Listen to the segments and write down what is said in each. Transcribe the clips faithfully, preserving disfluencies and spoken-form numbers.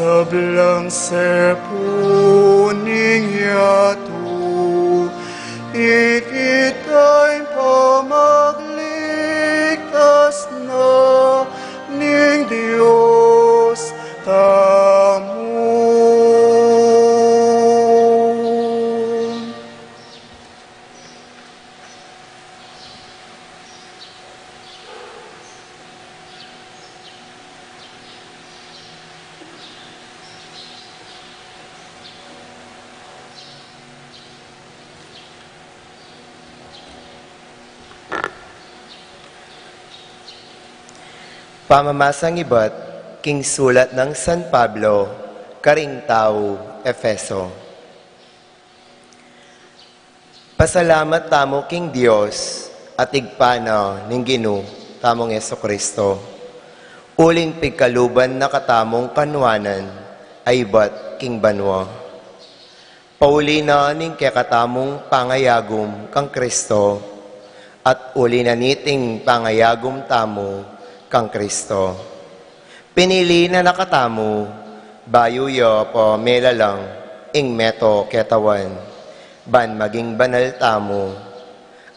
Sablang sepu ning yatu, ikit ing pamagligtas na ning Dios tamu. Pamamasang ibat king sulat nang San Pablo karing tau Efeso. Pasalamat tamu king Dios at Ibpa na ning Ginu tamung Jesucristo, uling pigkaluban na katamung kanuanan a ibat king banua. Pauli na ning kekatamung pangayagum kang Kristo, at uli na niting pangayagum tamu kang Kristo. Pinili na na katamu, bayu ya pa melalang ing meto ketawan, ban maging banal tamu,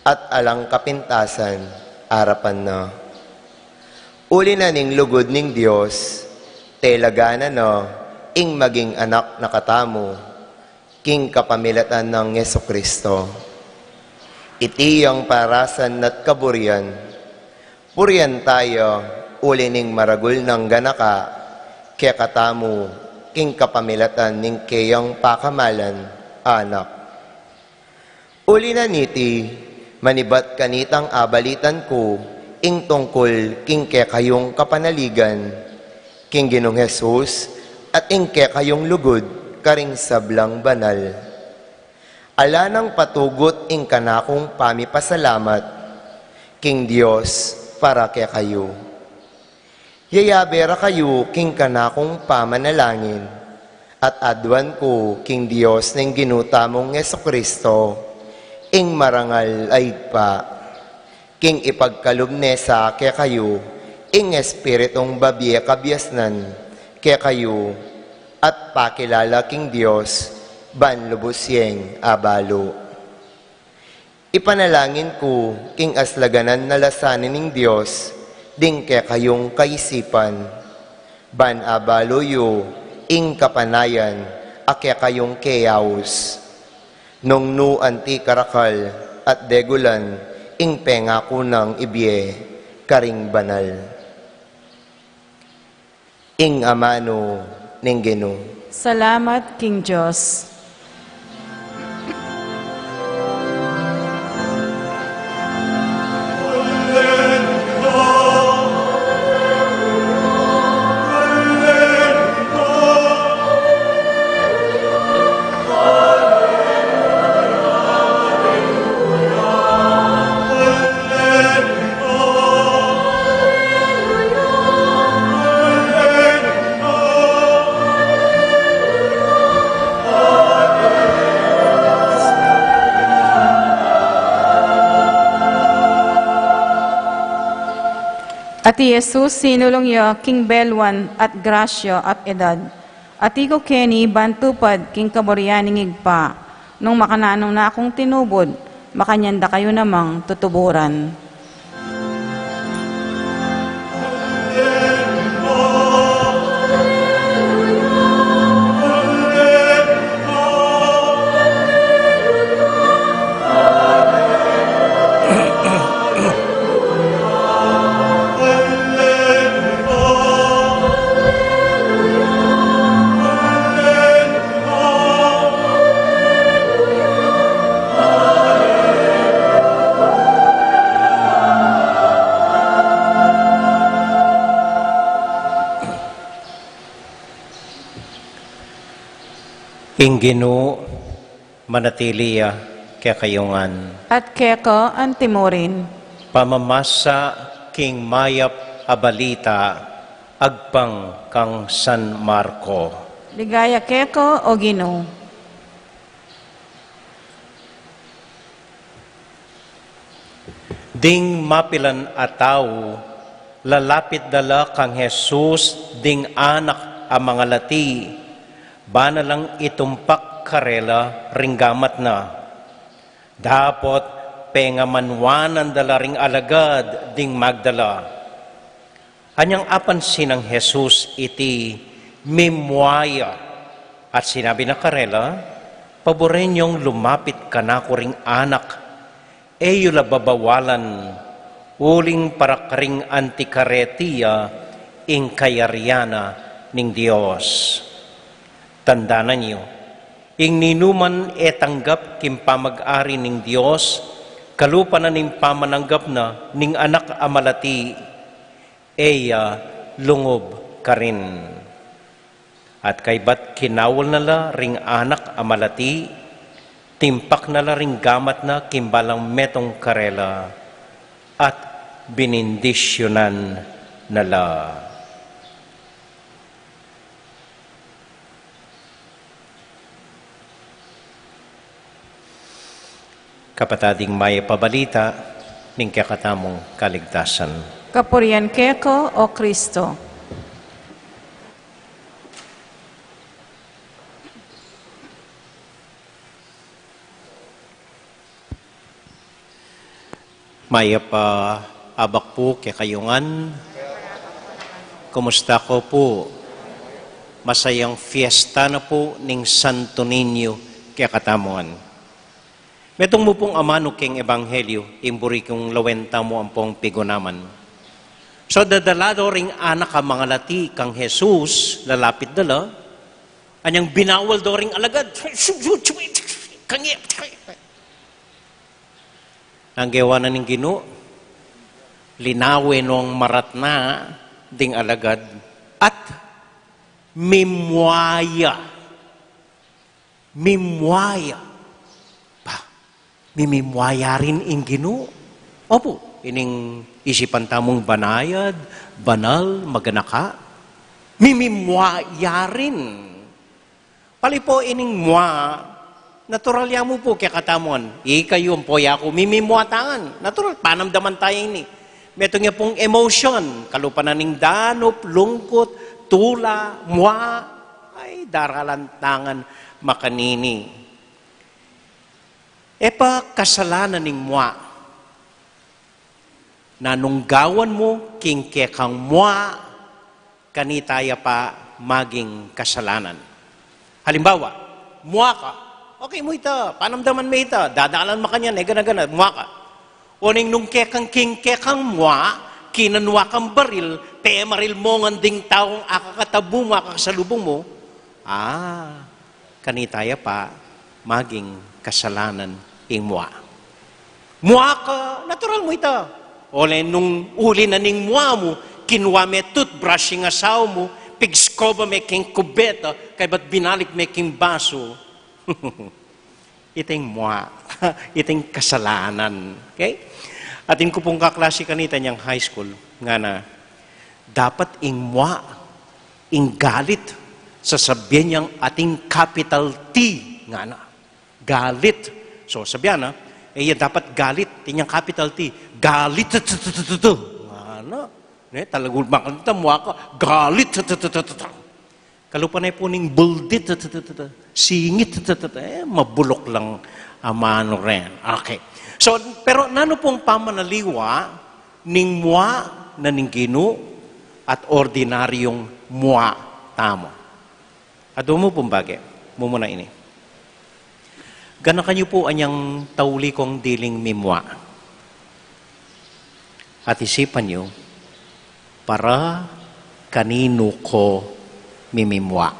at alang kapintasan arapan na. Uli na ning lugud ning Dios, telaganan na ing maging anak na katamu, king kapamilatan nang Jesucristo. Iti yang parasan at kaburian, purian taya uli ning maragul nang ganaka kekatamu king kapamilatan ning keyang pakamalan a Anak. Uli na niti, manibat kanitang abalitan ku ing tungkul king kekayung kapanaligan king Ginung Jesus at ing kekayung lugud karing sablang banal. Ala nang patugut ing kanakung pamipasalamat king Dios para kekayu. Yayabe ra kayu king kanakung pamanalangin, at aduan ku king Dios ning Ginu tamung Jesucristo, ing marangal a Ibpa, king ipagkalub ne sa kekayu ing Espiritung babie kabiasnan kekayu, at pakilala king Dios ban lubus yeng abalu. Ipanalangin ku king aslaganan a lasanin ning Dios ding kekayung kaisipan, ban abalu yu ing kapanayan a kekayung keyaus, nung nu anti karakal at degulan ing pengaku nang ibie karing banal. Ing amanu ning Ginu. Salamat king Dios. At i Jesus sinulung ya king belwan at grasya at edad. Ati ku keni ban tupad king kaburian ning Ibpa, nung makananu na kung tinubud, makanyan da kayu namang tutuburan. Ing Ginu manatili ya kekayu ngan. At keka antimurin. Pamamasa king mayap a balita agpang kang San Marco. Ligaya keka, o Ginu. Ding mapilan a tau, lalapit da la kang Jesus ding anak a mangalati, ba na lang itumpak karela ring gamat na. Dapot pengamanwanan da la ring alagad ding magdala. Anyang apansin nang Jesus iti, mimua ya, at sinabi na karela, "Paburen yung lumapit kanaku ring anak, e yu la babawalan, uling para karing anti kareti ya ing kayarian na ning Dios." Tandanan yu, ing ninuman e tanggap king pamag-ari ning Dios, kalupa na ning pamananggap na ning anak a malati, e ya lungub karin. At kaybat kinawal na la ring anak a malati, timpak na la ring gamat na king balang metung karela, at binindisyunan na la. Kapatad, ing mayap a balita ning kekatamung kaligtasan. Kapurian keka, O Kristo. Mayap a abak pu kekayu ngan. Kumusta ko pu? Masayang fiesta na pu ning Santo Niño kekatamu ngan. Metung mu pung amanu king ebanghelyu, ing buri kung lawen tamu ampong pigunaman. So, dadala do ring anak a mangalati kang Jesus, lalapit da la, anyang binawal do ring alagad. Kangi-, Nanu ing gewa na ning Ginu, linawe nong maratna ding alagad at mimua ya. Mimua ya. Ba, mimimua ya rin ing Ginu? Opu, ining isipan tamung banayad, banal, maganaka. Mimimua ya rin. Pali pu ining mua, natural ya mu pu kekatamu ngan. Ikayu ampo yaku, mimimua tangan. Natural, panamdaman taya ini. Metung ya pung emotion, kalupa na ning danup, lungkut, tula, mua, ay, daralan tangan makanini. E pa kasalanan ning mua. Nanung gawan mu king kekang mua, kanita ya pa maging kasalanan. Halimbawa, mua ka. Okay mu ita, panamdaman me ita, dadalan makanyan, e gana-gana, mua ka. Oning nung kekang king kekang mua, kinanua kang baril, pemaril mu ngan ding taung akakatabu mu, akakasalubung mu. Ah, kanita ya pa maging kasalanan ing mua. Mua ka, natural mu ita. Ole nung uli na ning mua mu, kinua me toothbrush ing asawa mu, pigskoba me king kubeta, kaybat binalik me king basu. Iting mua, iting kasalanan. Okay? Atin ku pung kaklase kanita inyang high school, ngana, dapat ing mua, ing galit, sasabyan yang atin capital T, ngana. Galit. So, sabyan na, e ya dapat galit, inyang capital T, galit, ngana. Ne, talagang makanta, mua ka, galit, Kalupa na pu ning buldit, singit, e, mabulok lang amanu ren. Okay. So, pero nanu pung pamanaliwa ning mua na ning Ginu at ordinaryung mua tamu? Adwa mu pung bage, mumuna ini. Ganakan yu pu anyang tauli kong diling mimua. At isipan yu, para kaninu ko mimimua?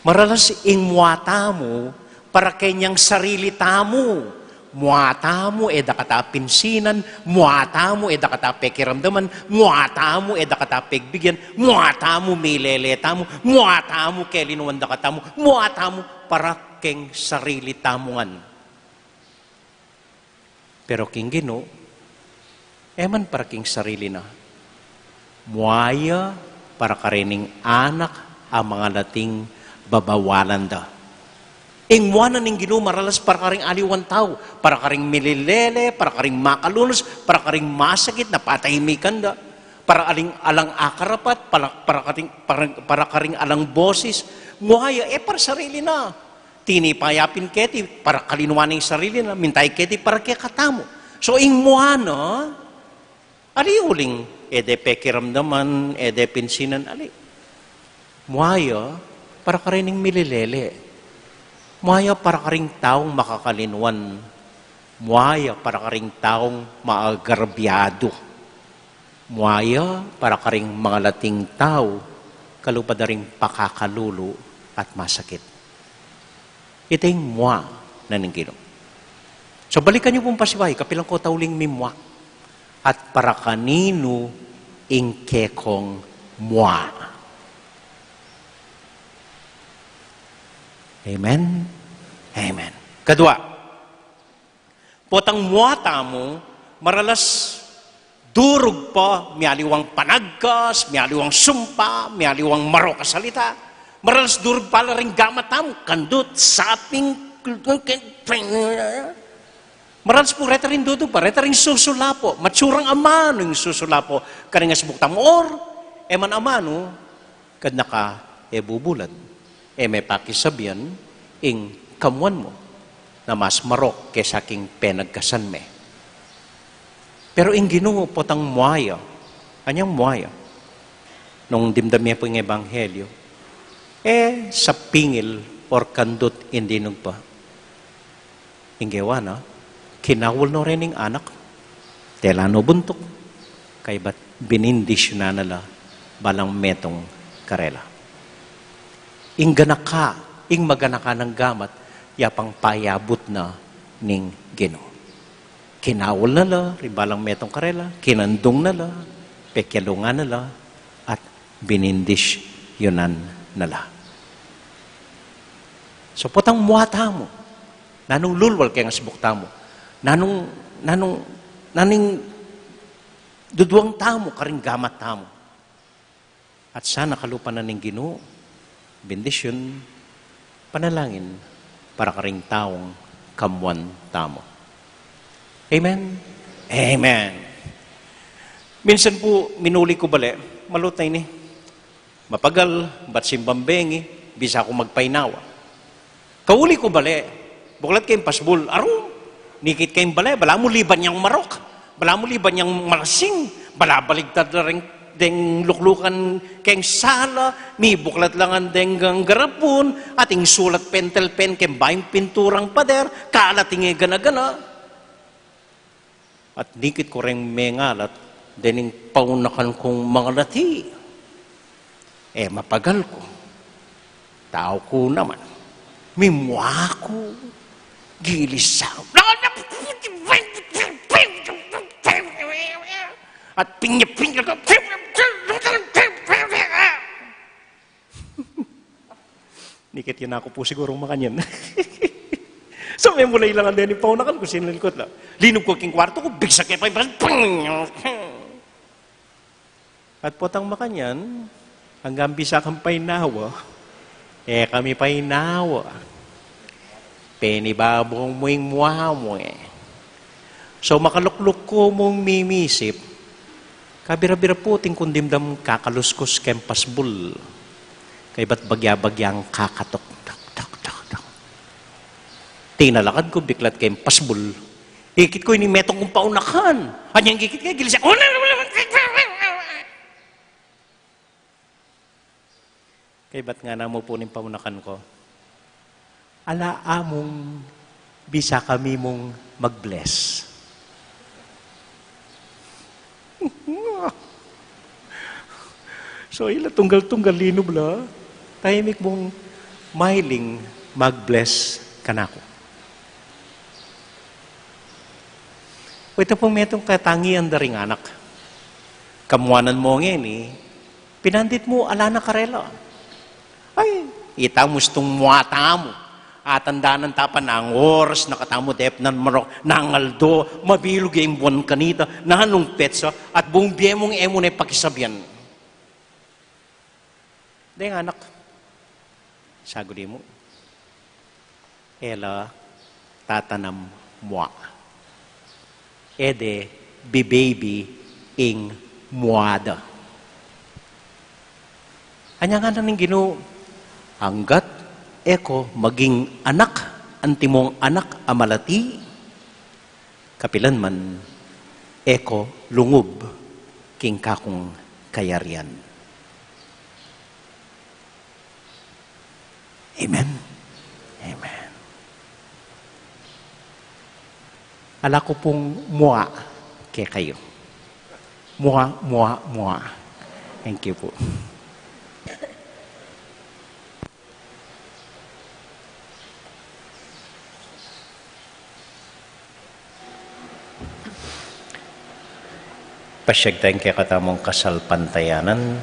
Maralas ing mua tamu, para kenyang sarili tamu. Mua tamu, e da kata pinsinan, mua tamu, e da kata pekiramdaman, mua tamu, e da kata pegbigyan, mua tamu, milele tamu, mua tamu, kelinuan da katamu, mua tamu, para keng sarili tamu ngan. Pero king Ginu, e man para king sarili na. Mua ya para karening anak a mangalating babawalan da. Ing mua na ning Ginu maralas para karing aliwang tau, para karing mililele, para karing makalunus, para karing masakit na patahimikan da. Para aling alang akarapat, para, para, karing, para, para karing alang bosis, mua ya, e para sarili na. Tinipa ya pin keti, para kalinuan ing sarili na, minta ya keti para kekatamu. So, ing mua na, ali uling, e de pekiramdaman, e de pinsinan, ali. Mua ya, para karing mililele. Mua ya, para karing taung makakalinuan. Mua ya, para karing taung maagarbyadu. Mua ya, para karing mangalating tau, kalupa da ring pakakalulu at masakit. Ita ing mua na ning Ginu. So, balikan yu pung pasibayu, kapilan ko tauling mimua. At para kaninu ing kekong mua. Amen? Amen. Kadua, potang mua tamu, maralas durug pa, mialiwang panagkas, mialiwang sumpa, mialiwang marok a salita. Maralas durug pa la ring gamat tamu, kandut, saping, maralas pu reta ring dudu pa, reta ring susulapo, matsurang amanu ing susulapo, karing asbuk tamu, or, e man amanu, Kad naka e bubulad, e me pakisabian ing kamuan mu na mas marok kesa king penagkasan me. Pero ing Ginu potang mua ya, anyang mua ya, nung dimdam ye pu ing ebanghelyo, e sapingil or kandut ing dinug pa. Ing gewa na, kinaul no reng anak, tela no buntuk, kaybat binindisyunan na la balang metung karela. Ing ganaka, ing maganaka nang gamat, yapang payabut na ning Ginu. Kinaul na la ring balang metung karela, kinandung na la, pekialungan na la, at binindisyunan na la. So, potang mua tamu, nanung lulwal keng asbuk tamu, nanung, nanung, nanung duduang tamu karing gamat tamu. At sana kalupa na ning Ginu, bendisyun, panalangin para karing taung kamuan tamu. Amen? Amen. Minsan pu, minuli ku bale, maluta ini. Mapagal, bat simbang bengi, bisa ku magpainawa. Kauli ku bale, buklat keng pasbul, aru, nikit keng bale, balamu liban yang marok, balamu liban yang malasing, balabaligtad la reng deng luklukan keng sala, mibuklat la ngan deng garapun, ating sulat pentel pen keng bayung pinturang pader, kalat ing e gana-gana. At nikit ku reng mengalat, dening paunakan kung mangalati. E, mapagal ku. Tau ku naman. Mimua ku. Gilis sa. At pinya-pinya ku. Nikit ya na ku pu sigurung makanyan. So, memulay la ngan deni paunakan ku, sinaliku la. Linub ku king kwartu ku, bigsak ya pa, at potang makanyan, anggang bisa kang painawa, e kami painawa. Penibabung mu ing mua mu e. So, makalukluk ku mung mimisip, kabira-bira pu ting kung dimdam kakaluskus keng pasbul. Kaybat bagya-bagyang kakatok, tok, tok, tok, tok. Tinalakad ku biklat keng pasbul. Ikit ku ini metung kung paunakan. Anyang ikit ke, gilis ya. Kaybat ngana mu pu ning paunakan ku, ala amung bisa kami mung mag-bless. So, ila tunggal-tunggal linub la, tahimik mung mailing mag-bless kanaku. O, ita pung metung katangian da ring anak. Kamuanan mu ngeni, pinandit mu ala na karela. Ay, ita mu istung mua tamu. Atandanan ta pa nang oras na katamu dep nang marok, nang aldo, mabilug ya ing buan kanita, nanung petsa, at buung bie mung e mu ne pakisabian. Deng anak, saguli mu, e la tatanam mua. E de bibaby ing Muada. Anya ngana ning Ginu, anggat e ko maging anak, antimong anak a malati, kapilan man e ko lungub king kakung kayarian. Amen. Amen. Ala ku pung mua kekayu. Mua, mua, mua. Thank you po. Pasiag tayang kekatamung kasalpantayanan.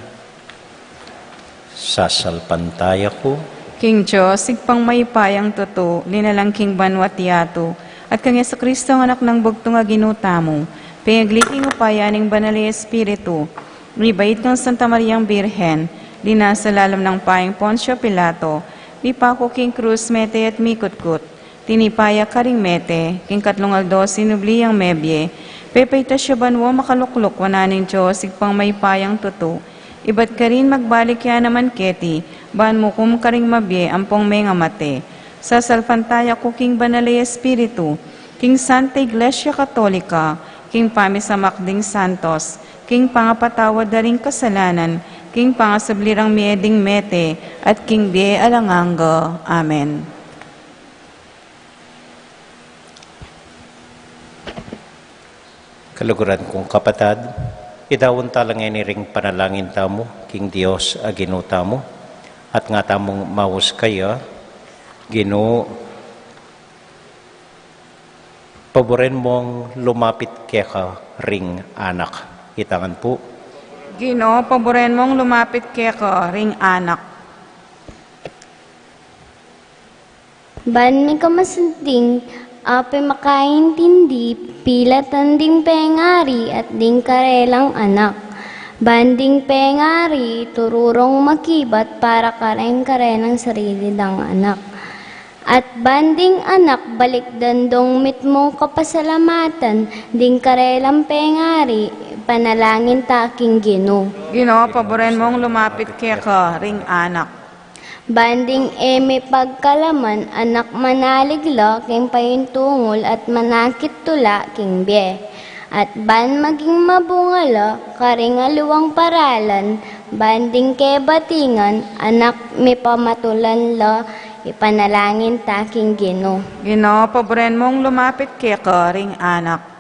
Sasalpantaya ku king Dios, Ibpang mayupayang tutu, linalang king banua't yatu, at kang Jesucristo, Anak nang bugtung a Ginu tamu, pengagli king upaya ning Banal a Espiritu, mibait kang Santa Mariang Birhen, linasa lalam nang payang Poncio Pilato, mipaku king krus, mete at mikutkut, tinipa ya karing mete, king katlung aldo sinubli yang mebie, pepaitas ya banua, makalukluk wanan ning Dios Ibpang mayupayang tutu, ibat karin magbalik ya naman keti, ban mukum karing mabie ampong mengamate. Sasalpantaya ku king Banal a Espiritu, king Santa Iglesia Katolika, king pamisamak ding santos, king pangapatawad da ring kasalanan, king pangasubli rang mie ding mete, at king bie alang angga. Amen. Kaluguran kung kapatad, idaun tala ngeni ring panalangin tamu king Dios a Ginu tamu, at nga tamung maus kaya, Ginu, paburen mong lumapit keka ring anak. Itangan pu. Ginu, paburen mong lumapit keka ring anak. Ban mikamasanting a pemakaintindi, pilatan ding pengari at ding karelang anak. Ban ding pengari turu rong makibat para kareng karelang sarili dang anak. At ban ding anak balikdan dong mitmung kapasalamatan ding karelang pengari, ipanalangin ta king Ginu. Ginu, paburen mong lumapit keka ring anak. Ban ding e mipagkalaman anak manalig la king paintungul at manakit tula king bie. At ban maging mabunga la karing aliwang paralan, ban ding kebatingan anak mipamatulan la, ipanalangin ta king Ginu. Ginu, paburen mong lumapit keka ring anak.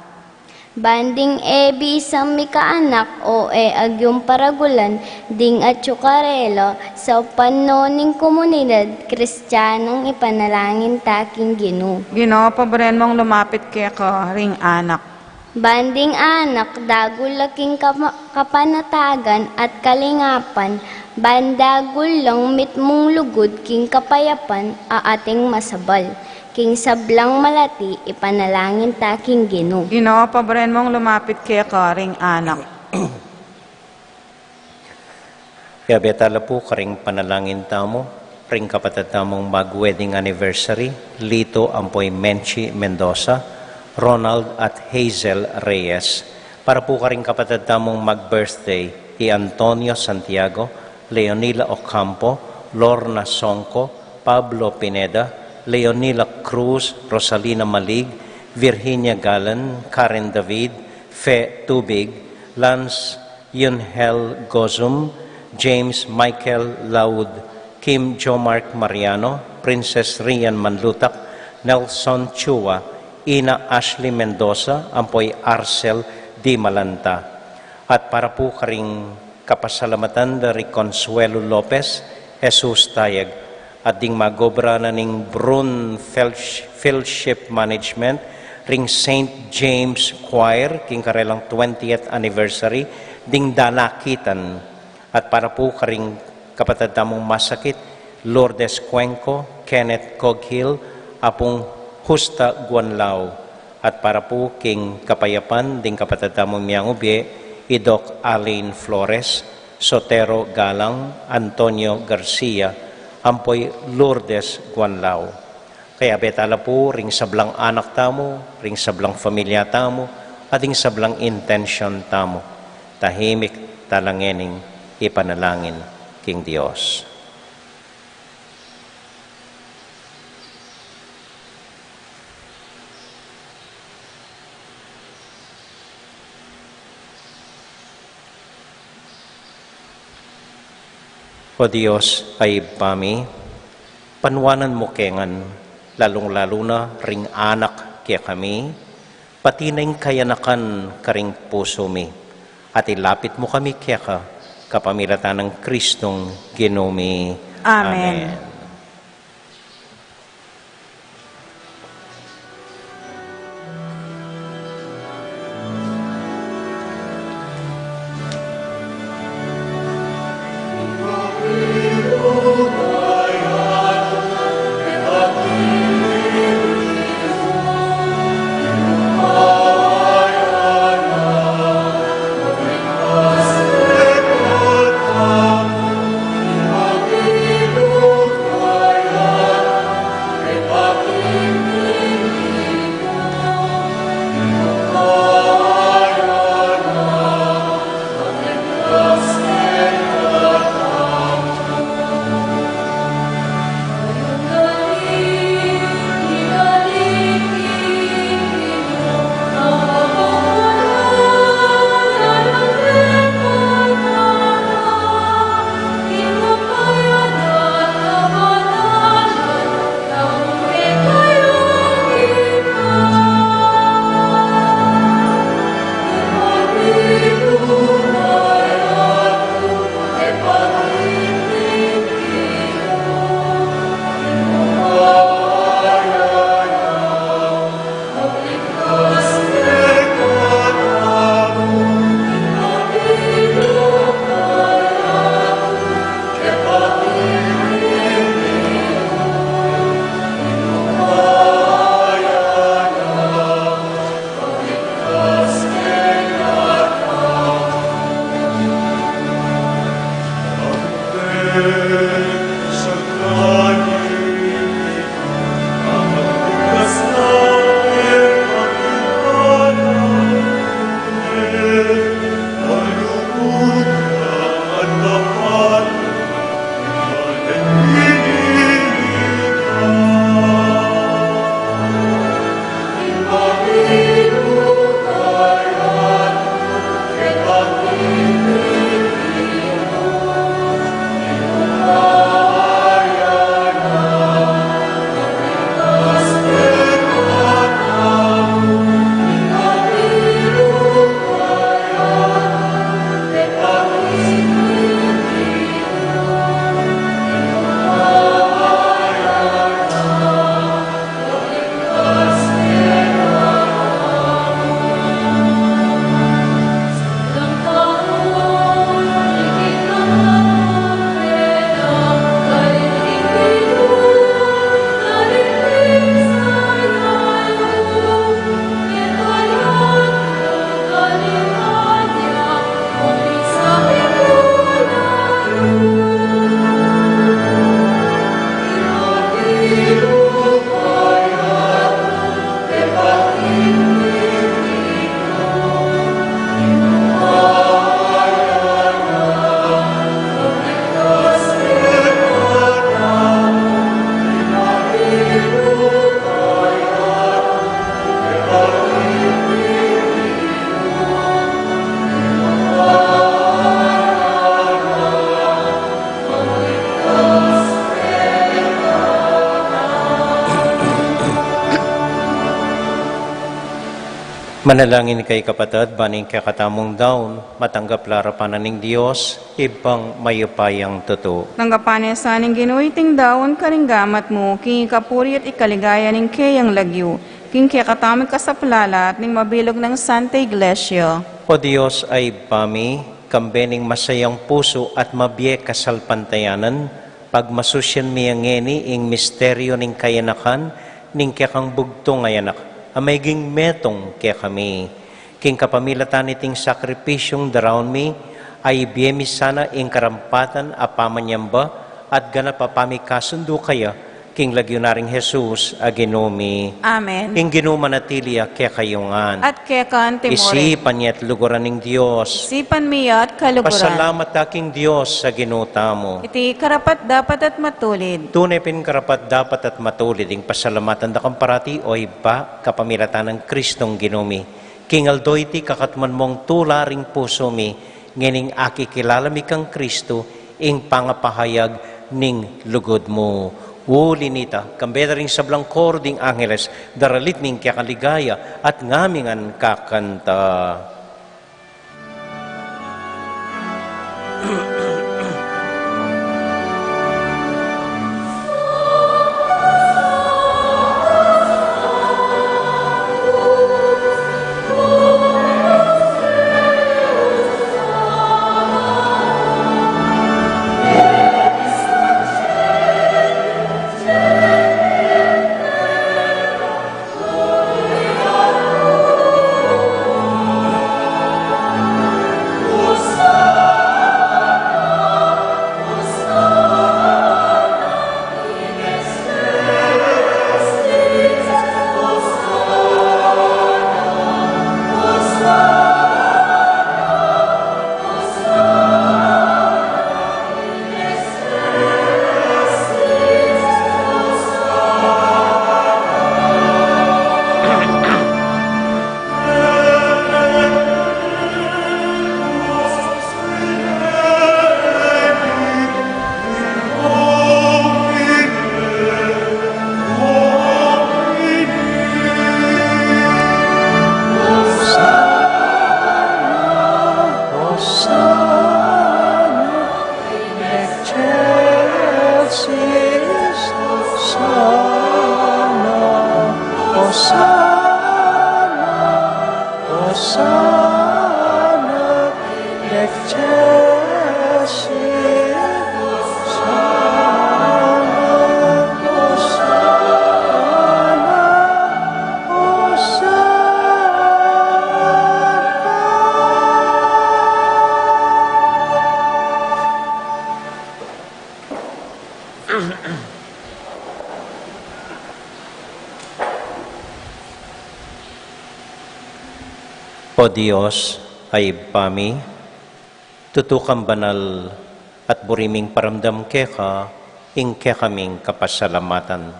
Ban ding e bisang mikaanak o e agyung paragulan ding atyu karela, saupan no ning komunidad Kristianang, ipanalangin ta king Ginu. Ginu, paburen mong lumapit keka ring anak. Ban ding anak dagul la king kama-, kapanatagan at kalingapan, ban dagul lang mitmung lugud king kapayapan a ating masabal. King sablang malati, ipanalangin ta king Ginu. Ginu, paburen mong lumapit keka ring anak. Yabe tala pu karing panalangin tamu ring kapatad tamung mag-wedding anniversary, Lito ampo i Menchi Mendoza, Ronald at Hazel Reyes. Para pu karing kapatad tamung mag-birthday, i Antonio Santiago, Leonila Ocampo, Lorna Songco, Pablo Pineda, Leonila Cruz, Rosalina Malig, Virginia Galan, Karen David, Fe Tubig, Lance Yunhel Gozum, James Michael Laud, Kim Jomark Mariano, Princess Rian Manlutak, Nelson Chua, Ina Ashley Mendoza, ampo i Arcel Dimalanta. At para pu karing kapasalamatan da ri Consuelo Lopez, Jesus Tayag, at ding mag-obra na ning Brun Felsh-, Fellowship Management, ring Saint James Choir, king karelang twentieth anniversary, ding dalakitan, at para pu karing kapatad tamung masakit, Lourdes Cuenco, Kenneth Coghill, Apung Justa Guanlao, at para pu king kapayapan ding kapatad tamung miangubie, i Doc Alain Flores, Sotero Galang, Antonio Garcia, ampo i Lourdes Guanlao. Kayabe tala pu ring sablang anak tamu, ring sablang familia tamu, at ding sablang intensyon tamu. Tahimik tala ngening ipanalangin king Dios. O Dios a Ibpa mi, panuanan mu ke ngan, lalung-lalu na ring anak kekami, pati na ing kayanakan karing pusu mi, at ilapit mu kami keka kapamilatan nang Kristong Ginu mi. Amen. Amen. Manalangin kayu, kapatad, ban ing kekatamung daun matanggap la arapan na ning Dios, Ibpang mayupayang tutu. Tanggapan na sa ning Ginu iting daun karing gamat mu, king ikapuri at ikaligaya ning keyang lagyu, king kekatamung kasaplalan at ning mabilug nang Santa Iglesia. O Dios a Ibpa mi, kambe ning masayang pusu at mabie kasalpantayanan, pagmasusyan mi ngeni ing misteryu ning kayanakan ning kekang bugtung a Anak, a meging metung kekami. King kapamilatan niting sakripisyung daraun mi, a ibie mi sana ing karampatan a pamanyamba at ganap a pamikasundu kaya King lagyu na ring Jesus a Ginu mi. Amen. Ing Ginu manatili ya kekayu ngan. At keka mu rin. Isipan ye at luguran ing Dios. Isipan mi ya at kaluguran. Pasalamat ta king Dios a Ginu tamu. Iti karapat-dapat at matulid. Tune pin karapat-dapat at matulid ing pasalamatan da ka parati, o Ibpa, kapamilatan nang Kristong Ginu mi. King aldo iti kakatmuan mung tula ring pusu mi, ngening akikilala mi kang Kristu, ing pangapahayag ning lugud mu. Uli nita, kambe da ring sablang koro ding angeles, daralit mi ing keka ligaya, at ngami ngan kakanta. Hosanna, Excelsis, Hosanna, Hosanna, Hosanna, Excelsis, Hosanna, Hosanna, Hosanna. O Dios, a Ibpa mi, tutu kang banal at buri ming paramdam keka ing kekaming kapasalamatan.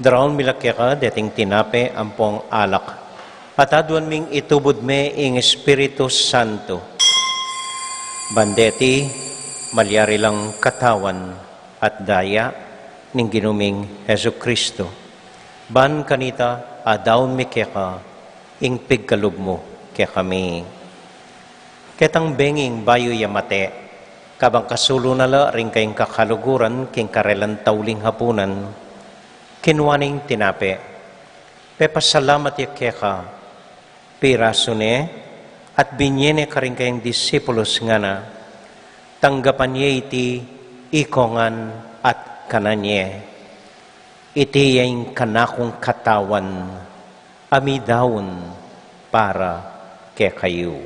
Daraun mi la keka deting tinape ampong alak, at aduan ming itubud me ing Espiritu Santo. Ban deti malyari lang katawan at daya ning Ginu ming Jesucristo. Ban kanita adaun mi keka ing pigkalub mu kekami. Ketang benging bayu ya mate, kabang kasulu na la ring kayang kakaluguran king karelang tauling hapunan, kinua ne ing tinape, pepasalamat ya keka, pirasu ne, at binie ne karing kayang disipulus, ngana, tanggapan ye iti ikongan at kanan ye. Iti ya ing kanakung katawan a midaun para kekayu.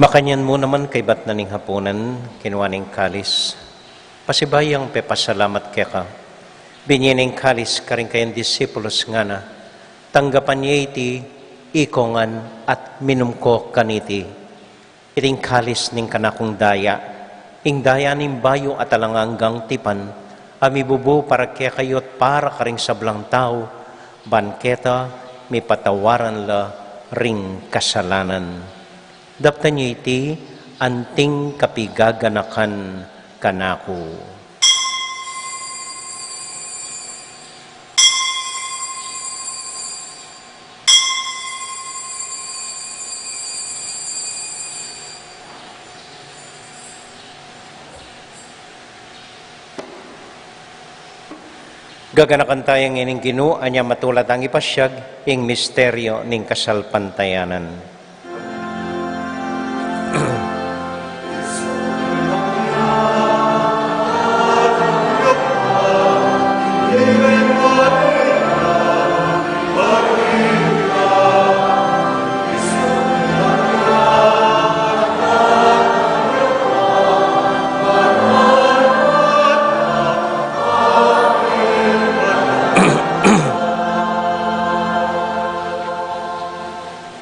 Makanyan mu naman kaybat na ning hapunan, kinua ne ing kalis, pasibayu yang pepasalamat keka, binie ne ing kalis karing kayang disipulus, ngana, tanggapan ye iti ikongan at minum ko kaniti. Iti ing kalis ning kanakung daya, ing daya ning bayu at alang anggang tipan, a mibubu para kekayu at para karing sablang tau, ban keta mipatawaran la ring kasalanan. Daptan ye iti anting kapigaganakan kanaku. Gaganakan taya ngeni ning Ginu, anya matula tang ipasyag ing misteryo ning kasalpantayanan.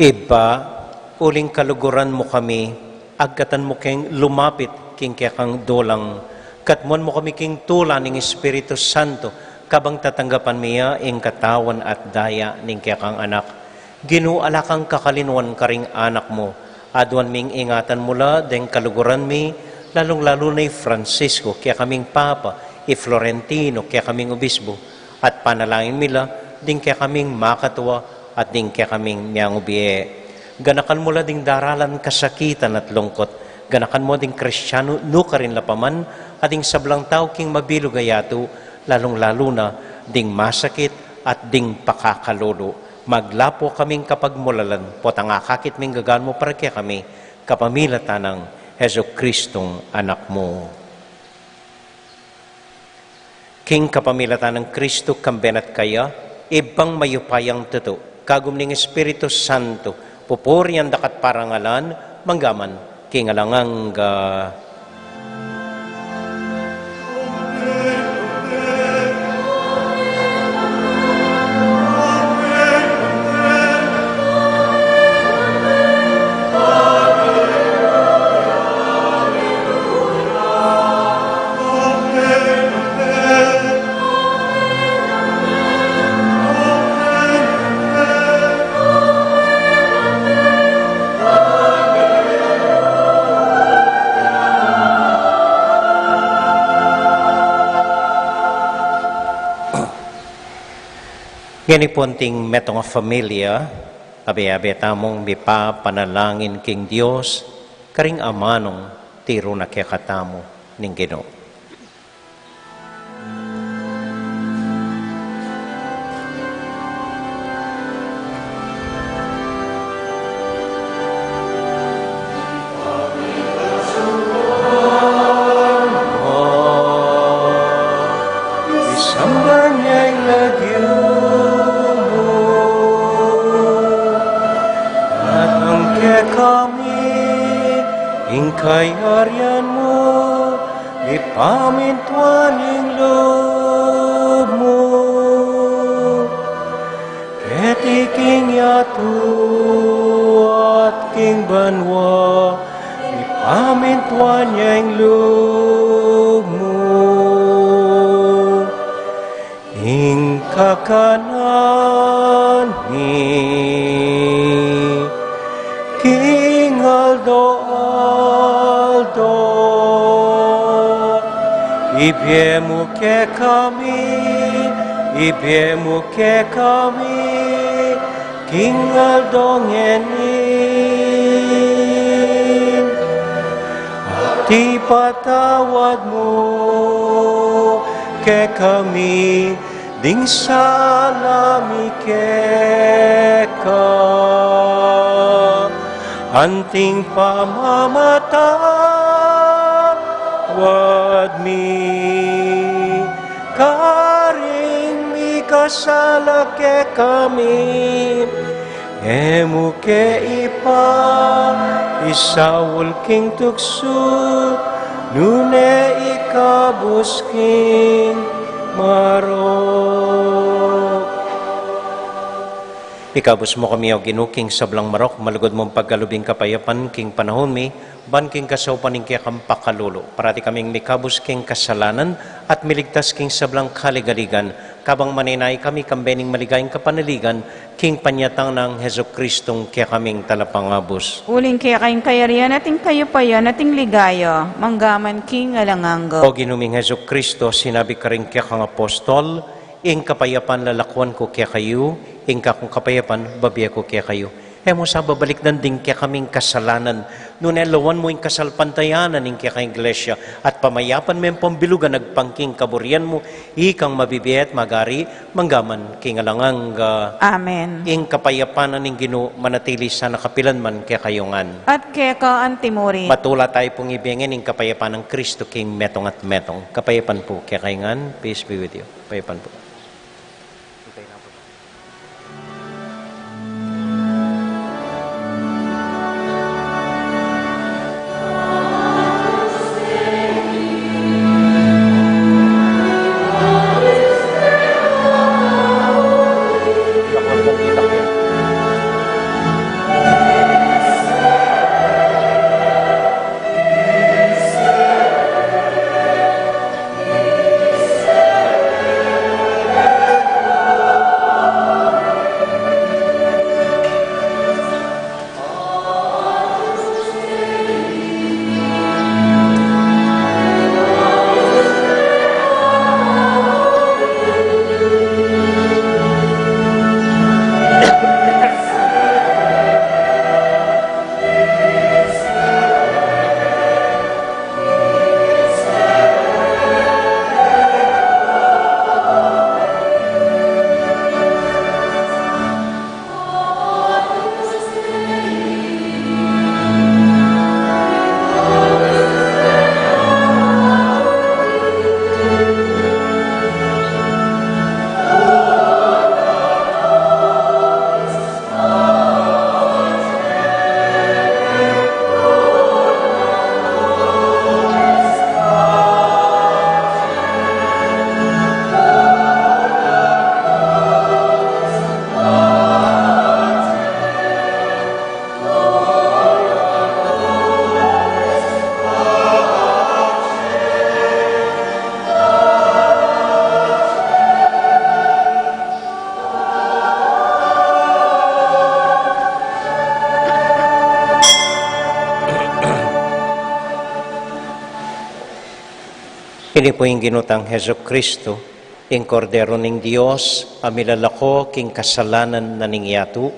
Ibpa, uling kaluguran mu kami, agkatan mu keng lumapit king kekang dulang, katmuan mu kami king tula ning Espiritu Santo, kabang tatanggapan mi ya ing katawan at daya ning kekang Anak. Ginu, ala kang kakalinuan karing anak mu, aduan ming ingatan mu la deng kaluguran mi, lalung-lalu na i Francisco, kekaming Papa, i Florentino, kekaming Obispo, at panalangin mi la ding kekaming makatua at ding kekaming miangubie. Ganakan mu la ding daralan kasakitan at lungkot. Ganakan mu ding Kristianu nukarin la pa man, at ding sablang tau king mabilug a yatu, lalung-lalu na ding masakit at ding pakakalulu. Maglapu kaming kapagmulalan, potang akakit ming gagan mu para kekami, kapamilatan nang Jesucristong Anak mu. King kapamilatan nang Kristo, kambe na at kaya, Ibpang mayupayang tutu, kagum ning Espiritu Santo, pupurian da ka at parangalan, manggaman king alang angga. Ngeni pu, anting metung a familia, abe-abe tamung mipapanalangin king Dios, karing amanung tiru na kekatamu ning Ginu. Isamban ya ing lagyu mu, datang kekami ing kayarian mu, mipamintuan ing lub mu keti king yatu at king banua. Mipamintuan ya ing lub mu. Ing kakanan mi king aldo-aldo, ibie mu kekami, ibie mu kekami king aldo ngeni. At ipatawad mu kekami ding sala mi keka, anting pamamatawad mi karing mikasala kekami. E mu ke ipaisaul king tuksu, nune ikabus king marok. Ikabus mu kami, O Ginu, king sablang marok, malugud mung pagkalub ing kapayapan king panahun mi, ban king kasaupan ning kekang pakalulu, parati kaming mikabus king kasalanan at miligtas king sablang kaligaligan, kabang manenaya kami kambe ning maligayang kapanaligan king panyatang nang Jesucristong kekaming Talapangabus. Uling keka ing kayarian at ing kayupayan at ing ligaya, manggaman king alang angga. O Ginu ming Jesucristo, sinabi karing kekang apostol, ing kapayapan lalakuan ku kekayu, ing kakung kapayapan bibie ku kekayu. E mu sa babalikdan ding kekaming kasalanan, nune lawan mu ing kasalpantayanan ning kekang Iglesia, at pamayapan me ampong bilugan agpang king kaburian mu, ikang mabibie at magari, manggaman king alang angga. Amen. Ing kapayapan ning Ginu manatili sana kapilan man kekayu ngan. At keka antimurin. Matula tayu pung ibie ngan ing kapayapan nang Kristo king metung at metung. Kapayapan pu kekayu ngan, peace be with you. Kapayapan pu. Ini pu ing Ginu tang Jesucristo, ing Kordero ning Dios, a milalako king kasalanan na ning yatu.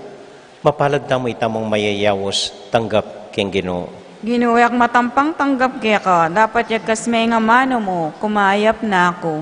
Mapalad tamu itamung mayayaus tanggap king Ginu. Ginu, e ku matampang tanggap keka, dapot yagkas me ing amanu mu, kumayap na ku.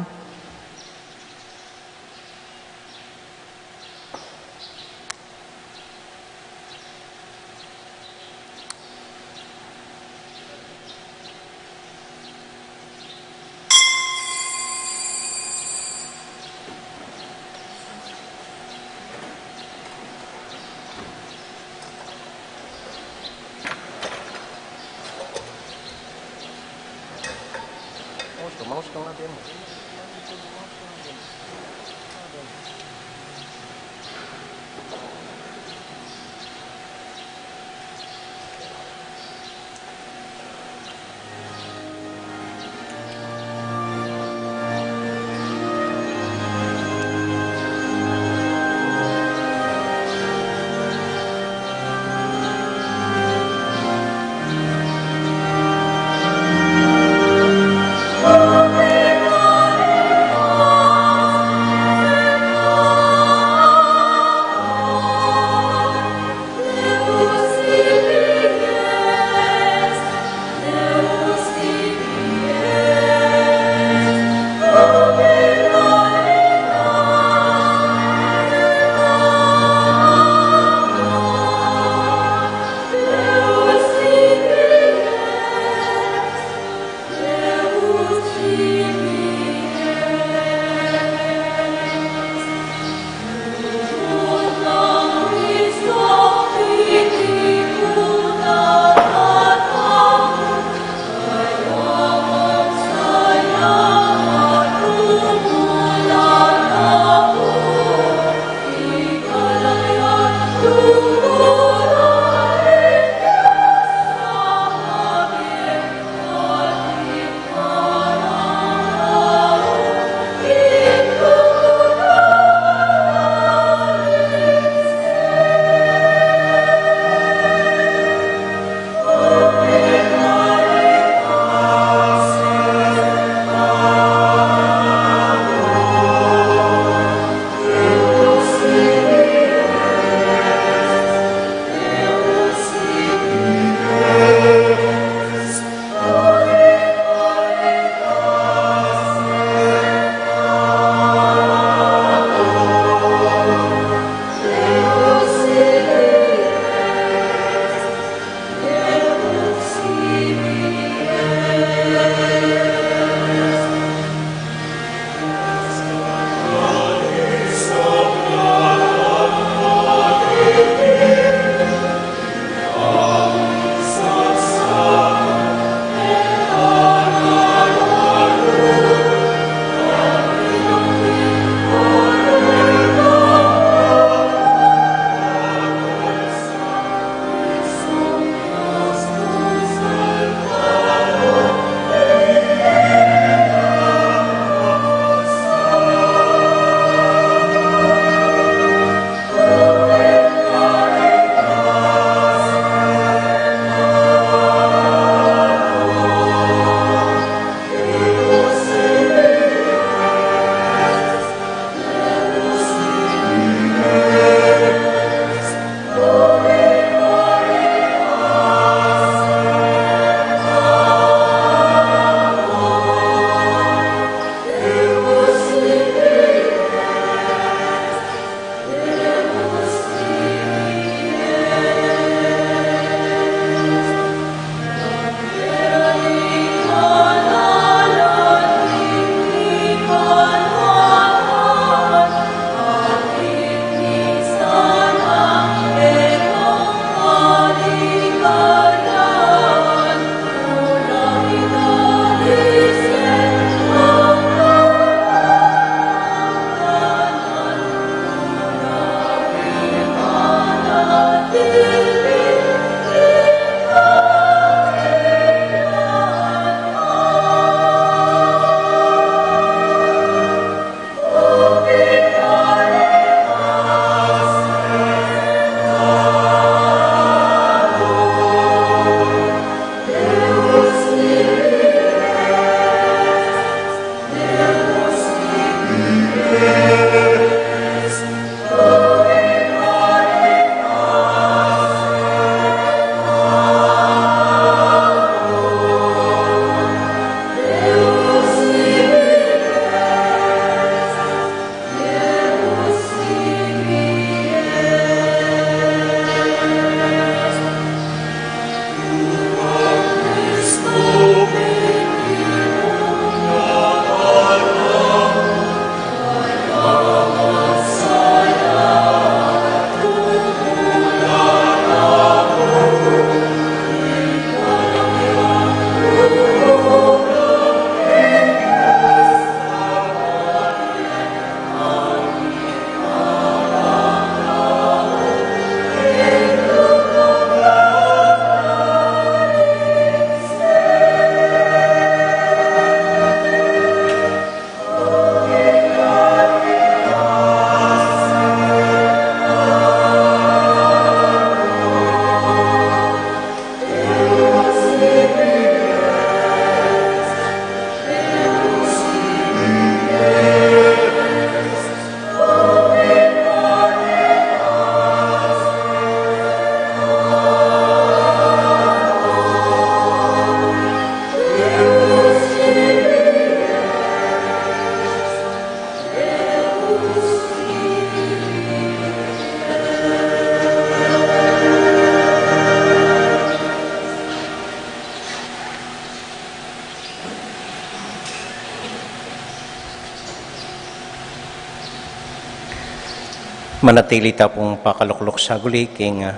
Manatili ta pung pakalukluk saguli king, ah,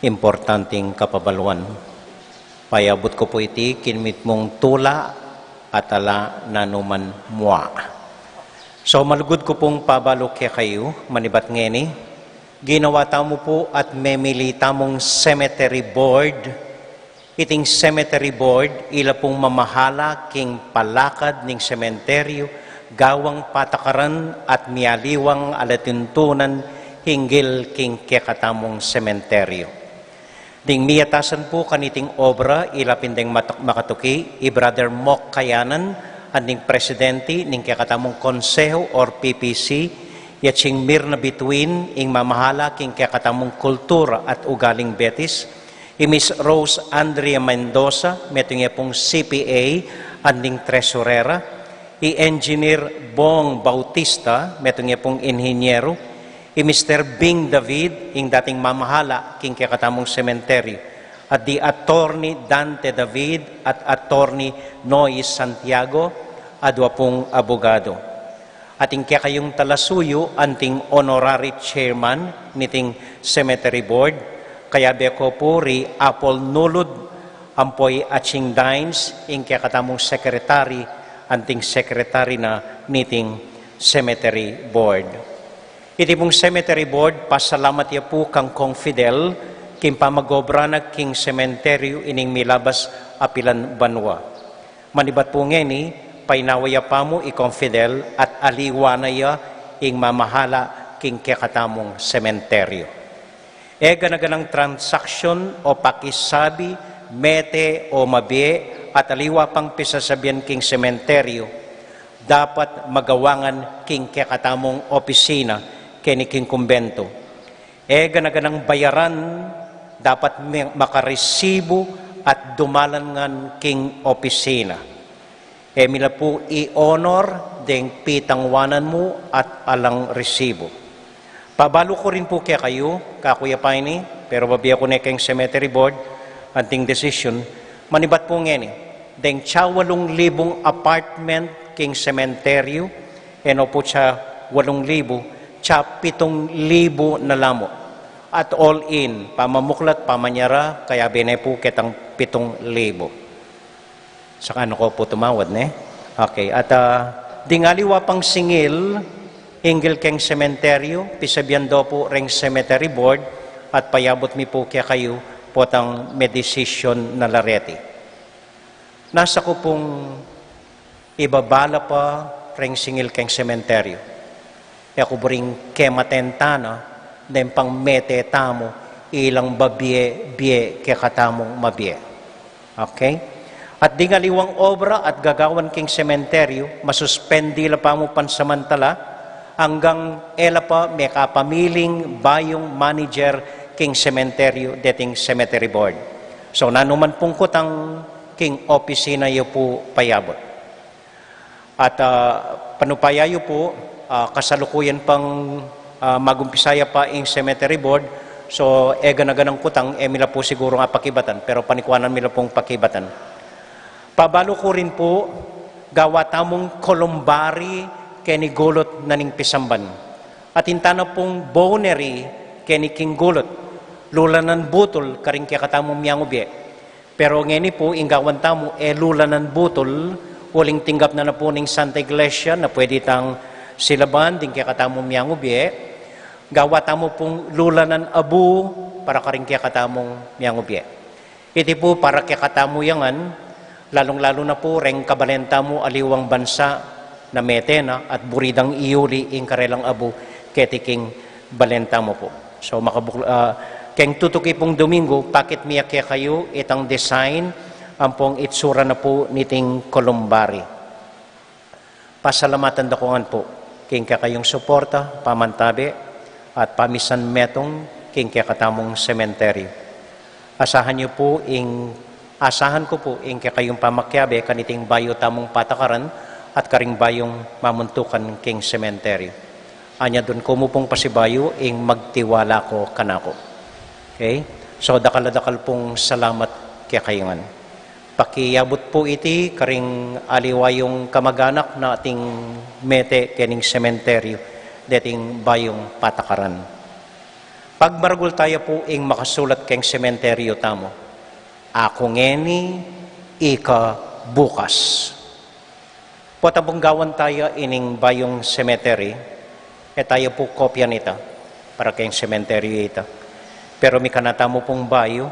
importanteng kapabaluan. Payabut ku pu iti king mitmung tula at ala nanuman mua. So, malugud ku pung pabalu kekayu, manibat ngeni, ginawa tamu pu at memili tamung cemetery board. Iting cemetery board, ila pung mamahala king palakad ning sementeryu, gawang patakaran at mialiwang alatuntunan hinggil king kekatamung sementeryu. Ding miatasan pu kaniting obra, ila pin deng mat-, makatuki, i Brother Mok Kayanan, anting presidente ning kekatamung konseho or P P C, ya Ching Mirna Bituin, ing mamahala king kekatamung kultura at ugaling Betis, i Miss Rose Andrea Mendoza, metung ya pung C P A, anting tresurera, i Engineer Bong Bautista, metung ya pung inhinyero, i Mister Bing David, ing dating mamahala king kekatamung sementeryu, at di Attorney Dante David at Attorney Noy Santiago, a dua pung abogado. At ing kekayung talasuyu anting honorary chairman niting cemetery board, kayabe ko pu ri Apol Nulud, ampo i Aching Dines, ing kekatamung secretary, anting secretary na niting cemetery board. Iti pung cemetery board, pasalamat ya pu kang Kong Fidel, king pamag-obra na king sementeryu ining milabas a pilan banua. Manibat pu ngeni, painawa ya pamu i Kong Fidel at aliwa na ya ing mamahala king kekatamung sementeryu. E gana-ganang transaksyon o pakisabi, mete o mabie, at aliwa pang pisasabian king sementeryu, dapat magawa ngan king kekatamung opisina keni king kumbentu. E gana-ganang bayaran, dapat me-, makaresibu at dumalan ngan king opisina. E mila pu i-honor deng pitangwanan mu at alang resibu. Pabalu ku rin pu kekayu, kaku ya pa ini, pero babie ku ne keng cemetery board anting desisyon, manibat pu ngeni, deng atsa walung libung apartment king sementeryu, e no pu atsa walung libu, atsa pitung libu na la mu. At all in, pamamuklat, pamanyara, kayabe ne pu ketang pitung libu. Saka na ku pu tumawad, ne? Okay, at, ah, ding aliwa pang singil, hinggil keng sementeryu, pisabian do pu reng cemetery board, at payabut mi pu kekayu, potang medesisyon na la reti. Nasa ku pung ibabala pa reng singil keng sementeryu. E ku buring kemate tana, deng pang mete tamu, ilang babie-bie kekatamung mabie. Okay? At ding aliwang obra at gagawan king sementeryu, masuspendi la pamu pansamantala, anggang e la pa mekapamiling bayung manager king sementeryu deting cemetery board. So, nanuman pung kutang king opisina yu pu payabut. At, ah, panupaya yu pu, ah, kasalukuyan pang, ah, magumpisa ya pa ing cemetery board, so, e gana-ganang kutang, e mi la pu sigurung apakibatan, pero panikuanan mi la pung pakibatan. Pabalu ku rin pu, gawa tamung columbary keni gulut na ning pisamban. At ing tana pung bonery keni king gulut, lulanan butul karing kekatamung miangubie. Pero ngeni pu, ing gawan tamu, e lulanan butul, uling tinggap na na pu ning Santa Iglesia na pwede tang silaban ding kekatamung miangubie, gawa tamu pung lulanan abu para karing kekatamung miangubie. Iti pu para kekatamu ya ngan, lalung-lalu na pu reng kabalen tamu aliwang bansa na mete na at buri dang iuli ing karelang abu keti king balen tamu pu. So, makabuk-, ah, keng tutuki pung Domingo, pakit mi ya kekayu itang design ampong itsura na pu niting columbary. Pasalamatan da ku ngan pu king kekayung suporta, pamantabe, at pamisan metung king kekatamung sementeryu. Asahan yu pu ing, asahan ku pu ing kekayung pamakiabe kaniting bayu tamung patakaran at karing bayung mamuntukan king sementeryu. Anya dun ku mu pung pasibayu ing magtiwala ko kanaku. Okay? So, dakal a dakal pung salamat kekayu ngan. Pakiabut pu iti karing aliwa yung kamaganak na ating mete kening sementeryu deting bayung patakaran. Pagmaragul taya pu ing makasulat keng sementeryu tamu, "Aku ngeni, ika bukas." Potang pung gawan taya ining bayung semeteri, e taya pu kopya nita para keng sementeryu ita. Pero mikana tamu pung bayu,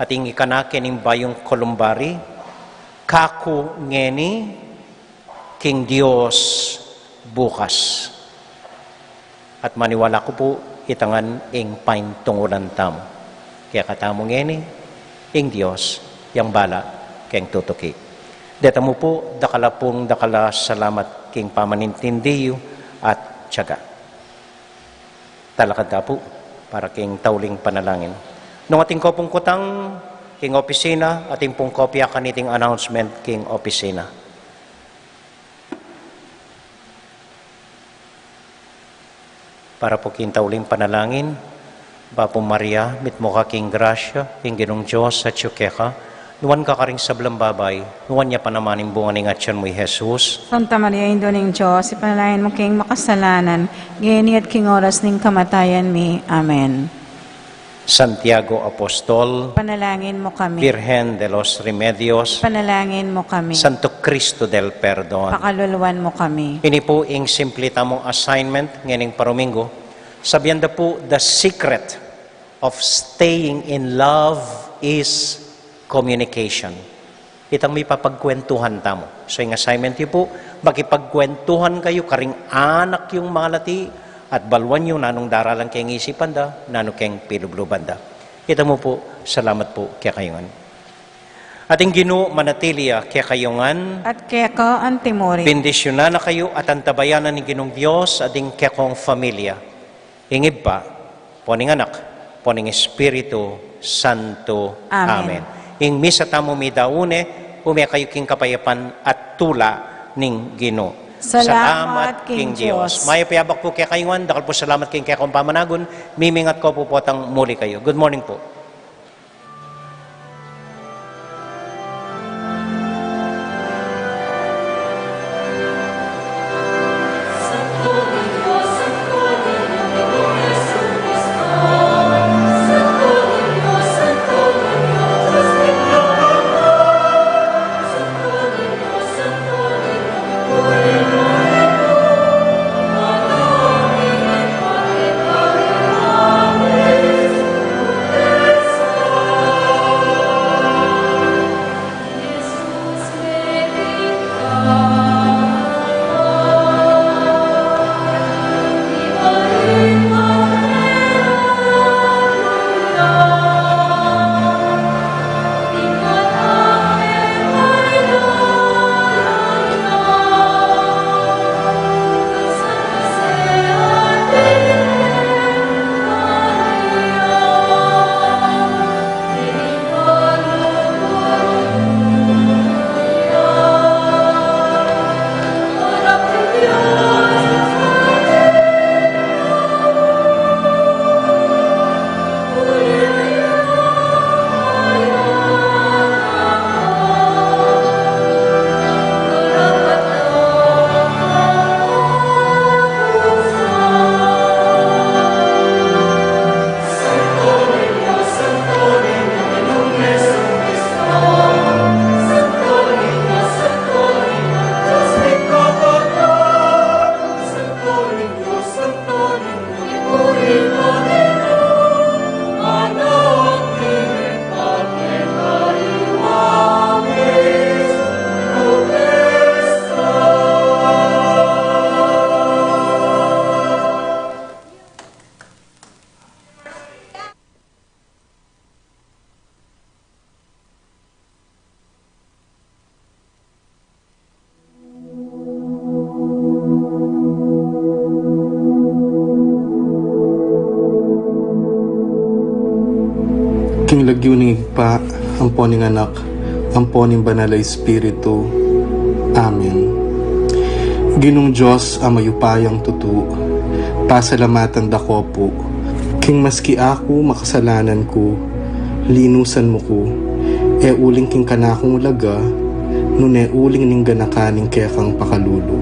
ating ikana kening bayung kolumbari, "Kaku ngeni, king Dios bukas." At maniwala ku pu, ita ngan ing paintungulan tamu. Kaya katamu ngeni, ing Dios yang bala keng tutuki. Deta mu pu, dakal a pung dakal a salamat king pamanintindi yu at tiyaga. Talakad ta pu para king tauling panalangin. Nung atin ko pung kutang king opisina, atin pung kopya kaniting announcement king opisina. Para pu king tauling panalangin. Bapu Maria, mitmu ka king grasya, ing Ginung Dios atyu keka, nuan ka karing sablang babai, nuan ya pa naman ing bunga ning atyan mu, i Jesus. Santa Maria, Indu ning Dios, ipanalangin mu king makasalanan, ngeni at king oras ning kamatayan mi. Amen. Santiago Apostol, panalangin mu kami. Virgen de los Remedios, panalangin mu kami. Santo Cristo del Perdon, pakaluluan mu kami. Ini pu ing simple tamung assignment ngening paruminggu. Sabian da pu, the secret of staying in love is communication. Itang mipapagkwentuhan tamu. So, ing assignment yu pu, makipagkwentuhan kayu karing anak yung malati at baluan yu nanung daralan keng isipan da, nanu keng pilubluban da. Ita mu pu, salamat pu kekayu ngan. At ing Ginu manatili ya kekayu ngan. At keka antimurin. Bendisyunan na kayu at antabayanan ning Ginung Dios at ing kekong familia. Ing Ibpa, ampo ning Anak, ampo ning Espiritu Santo. Amen. Amen. Ing misa tamu midaun ne, ume kayu king kapayapan at tula ning Ginu. Salamat king Dios. Mayap a abak pu kekayu ngan, dakal pu salamat king kekong pamanagun, mimingat ko pu potang muli kayu. Good morning pu. King lagyu ning Ibpa, ampo ning Anak, ampo ning Banal a Espiritu. Amen. Ginung Dios a mayupayang tutu, pasalamatan da ko pu, king maski aku makasalanan ku, linusan mu ku, e uling king kanakung laga, nune uling ning ganakan ning kekang pakalulu.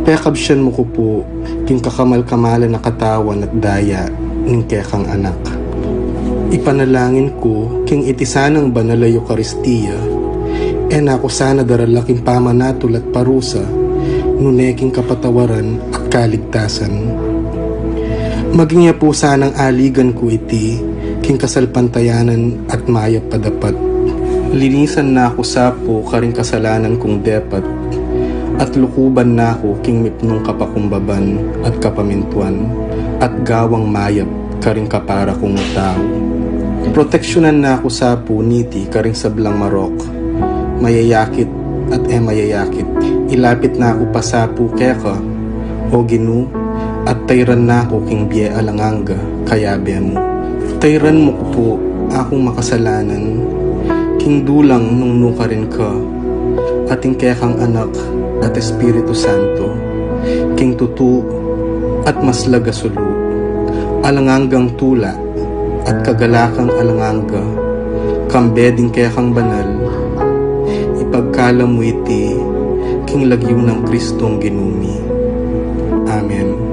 Kekabsian mu ku pu king kakamal-kamalan a katawan at daya ning kekang Anak. Ipanalangin ku king iti sanang banal a Eukaristia, e na ku sana darala king pamanatul at parusa, nune king kapatawaran at kaligtasan. Maging ya pu sanang aligan ku iti king kasalpantayanan at mayap a dapat. Linisan na ku sa pu karing kasalanan kung depat, at lukuban na ku king mipnung kapakumbaban at kapamintuan, at gawang mayap karing kapara kung tau. Proteksyonan na ku sa pu niti karing sablang marok, mayayakit at e mayayakit. Ilapit na ku pa sa pu keka, O Ginu, at tayran na ku king bie alang angga, kayabe mu. Tayran mu ku pu akung makasalanan, king dulang nung nukarin ka, at ing kekang Anak at Espiritu Santo, king tutu at maslag a sulu, alang anggang tula at kagalakan alang angga, kambe ding kekang banal, ipagkalub mu iti king lagyu nang Kristong Ginu mi. Amen.